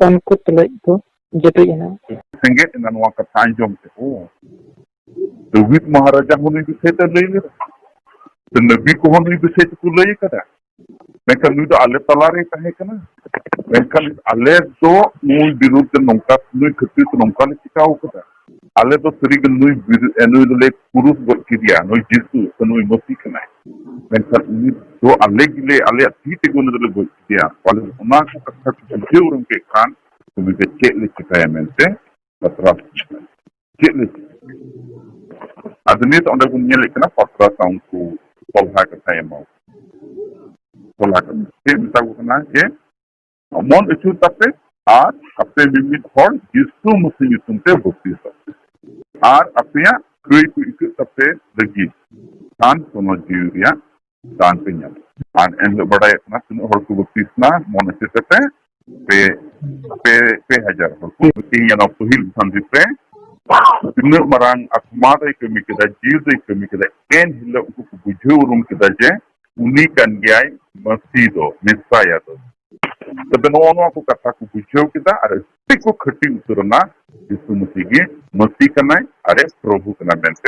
ᱩᱱᱠᱩ ᱛᱩᱞᱩᱡ ᱠᱚ ᱡᱩᱴᱩᱡ ᱮᱱᱟ᱾ ᱥᱮᱸᱜᱮᱫ ᱮᱱᱟ ᱱᱚᱣᱟ ᱠᱟᱛᱷᱟ ᱟᱸᱡᱚᱢ ᱛᱮ, ᱳ, ᱫᱟᱹᱣᱤᱫ ᱢᱚᱦᱟᱨᱟᱡᱟ ᱦᱚᱸ ᱱᱩᱭ ᱵᱤᱥᱚᱭ ᱛᱮ ᱞᱟᱹᱭ ᱞᱮᱫᱟ, ᱥᱮ ᱱᱟᱵᱤ ᱠᱚᱦᱚᱸ ᱱᱩᱭ ᱵᱤᱥᱚᱭ ᱛᱮᱠᱚ ᱞᱟᱹᱭ ᱟᱠᱟᱫᱟ᱾ ᱢᱮᱱᱠᱷᱟᱱ ᱱᱩᱭ ᱫᱚ ᱟᱞᱮ ᱛᱟᱞᱟ ᱨᱮᱭ ᱛᱟᱦᱮᱸ ᱠᱟᱱᱟ᱾ ᱢᱮᱱᱠᱷᱟᱱ ᱟᱞᱮ ᱫᱚ ᱱᱩᱭ ᱵᱤᱨᱩᱫᱷ ᱛᱮ ᱱᱚᱝᱠᱟ, ᱱᱩᱭ ᱠᱷᱟᱹᱛᱤᱨ ᱛᱮ ᱱᱚᱝᱠᱟ ᱞᱮ ᱪᱤᱠᱟᱹᱣ ᱠᱟᱫᱟ᱾ ᱟᱞᱮ ᱫᱚ ᱥᱟᱹᱨᱤᱜᱮ ᱱᱩᱭ ᱵᱤᱨᱩ-, ᱮ, ᱱᱩᱭ ᱫᱚᱞᱮ ᱠᱩᱨᱩᱥ ᱜᱚᱡ ᱠᱮᱫᱮᱭᱟ, ᱱᱩᱭ ᱡᱤᱥᱩ ᱥᱮ ᱱᱩᱭ ᱢᱟᱹᱥᱤ ᱠᱟᱱᱟᱭ᱾ ᱢᱮᱱᱠᱷᱟᱱ ᱩᱱᱤ ᱫᱚ ᱟᱞᱮ ᱜᱮᱞᱮ, ᱟᱞᱮᱭᱟᱜ ᱛᱤ ᱛᱮᱜᱮ ᱩᱱᱤ ᱫᱚᱞᱮ ᱜᱚᱡ ᱠᱮᱫᱮᱭᱟ᱾ ᱚᱱᱟ ᱠᱚ ᱠᱟᱛᱷᱟ ᱠᱚ ᱵᱩᱡᱷᱟᱹᱣ ᱩᱨᱩᱢ ᱠᱮᱫ ᱠᱷᱟᱱ ᱩᱱᱤ ᱫᱚ ᱪᱮᱫ ᱞᱮ ᱪᱤᱠᱟᱹᱭᱟ ᱢᱮᱱᱛᱮ ᱯᱟᱛᱨᱟᱥ ᱪᱮᱫ ᱞᱮ ᱪᱤᱠᱟᱹᱭᱟ? ᱟᱫᱚ ᱱᱤᱛ ᱚᱸᱰᱮ ᱵᱚᱱ ᱧᱮᱞᱮᱫ ᱠᱟᱱᱟ ᱯᱟᱛᱨᱟᱥ ᱟᱨ ᱩᱱᱠᱩ ᱥᱚᱞᱦᱟ ᱠᱟᱛᱷᱟᱭ ᱮᱢᱟ ᱠᱚ᱾ ᱥᱚᱞᱦᱟ ᱠᱟᱛᱷᱟ ᱪᱮᱫ ᱢᱮᱛᱟ ᱠᱚ ᱠᱟᱱᱟ ᱡᱮ ᱢᱚᱱ ᱟᱹᱪᱩᱨ ᱛᱟᱯᱮ ᱟᱨ ᱟᱯᱮ ᱢᱤᱢᱤᱫ ᱦᱚᱲ ᱡᱤᱥᱩ ᱢᱟᱹᱥᱤ ᱧᱩᱛᱩᱢ ᱛᱮ ᱵᱟᱯᱛᱤᱥᱚᱜ ᱯᱮ᱾ ᱟᱨ ᱟᱯᱮᱭᱟᱜ ᱠᱟᱹᱭ ᱠᱚ ᱤᱠᱟᱹᱜ ᱛᱟᱯᱮ ᱞᱟᱹᱜᱤᱫ ᱠᱷᱟᱱ ᱥᱚᱱᱚ ᱡᱤᱣᱤ ᱨᱮᱭᱟᱜ ᱫᱟᱱ ᱯᱮ ᱧᱟᱢᱟ᱾ ᱟᱨ ᱮᱱᱦᱤᱞᱳᱜ ᱵᱟᱰᱟᱭᱚᱜ ᱠᱟᱱᱟ ᱛᱤᱱᱟᱹᱜ ᱦᱚᱲ ᱠᱚ ᱵᱟᱯᱛᱤᱥ ᱮᱱᱟ, ᱢᱚᱱ ᱟᱹᱪᱩᱨ ᱛᱟᱯᱮ ᱯᱮ, ᱯᱮ, ᱯᱮ ᱦᱟᱡᱟᱨ ᱦᱚᱲ ᱠᱚ᱾ ᱛᱮᱦᱮᱧ ᱚᱱᱟ ᱯᱟᱹᱦᱤᱞ ᱥᱟᱱᱫᱤ ᱨᱮ ᱛᱤᱱᱟᱹᱜ ᱢᱟᱨᱟᱝ ᱟᱛᱢᱟ ᱫᱚᱭ ᱠᱟᱹᱢᱤ ᱠᱮᱫᱟ, ᱡᱤᱣᱤ ᱫᱚᱭ ᱠᱟᱹᱢᱤ ᱠᱮᱫᱟ, ᱮᱱ ᱦᱤᱞᱳᱜ ᱩᱱᱠᱩ ᱠᱚ ᱵᱩᱡᱷᱟᱹᱣ ᱩᱨᱩᱢ ᱠᱮᱫᱟ ᱡᱮ ᱩᱱᱤ ᱠᱟᱱ ᱜᱮᱭᱟᱭ ᱢᱟᱹᱥᱤ ᱫᱚ, ᱢᱮᱥᱟᱭᱟ ᱫᱚ᱾ ᱛᱚᱵᱮ ᱱᱚᱜᱼᱚ ᱱᱚᱣᱟ ᱠᱚ ᱠᱟᱛᱷᱟ ᱠᱚ ᱵᱩᱡᱷᱟᱹᱣ ᱠᱮᱫᱟ ᱟᱨ ᱟᱹᱰᱤ ᱠᱚ ᱠᱷᱟᱹᱴᱤ ᱩᱛᱟᱹᱨ ᱮᱱᱟ, ᱡᱤᱥᱩ ᱢᱟᱹᱥᱤ ᱜᱮ ᱢᱟᱹᱥᱤ ᱠᱟᱱᱟᱭ ᱟᱨᱮ ᱯᱨᱚᱵᱷᱩ ᱠᱟᱱᱟ ᱢᱮᱱᱛᱮ᱾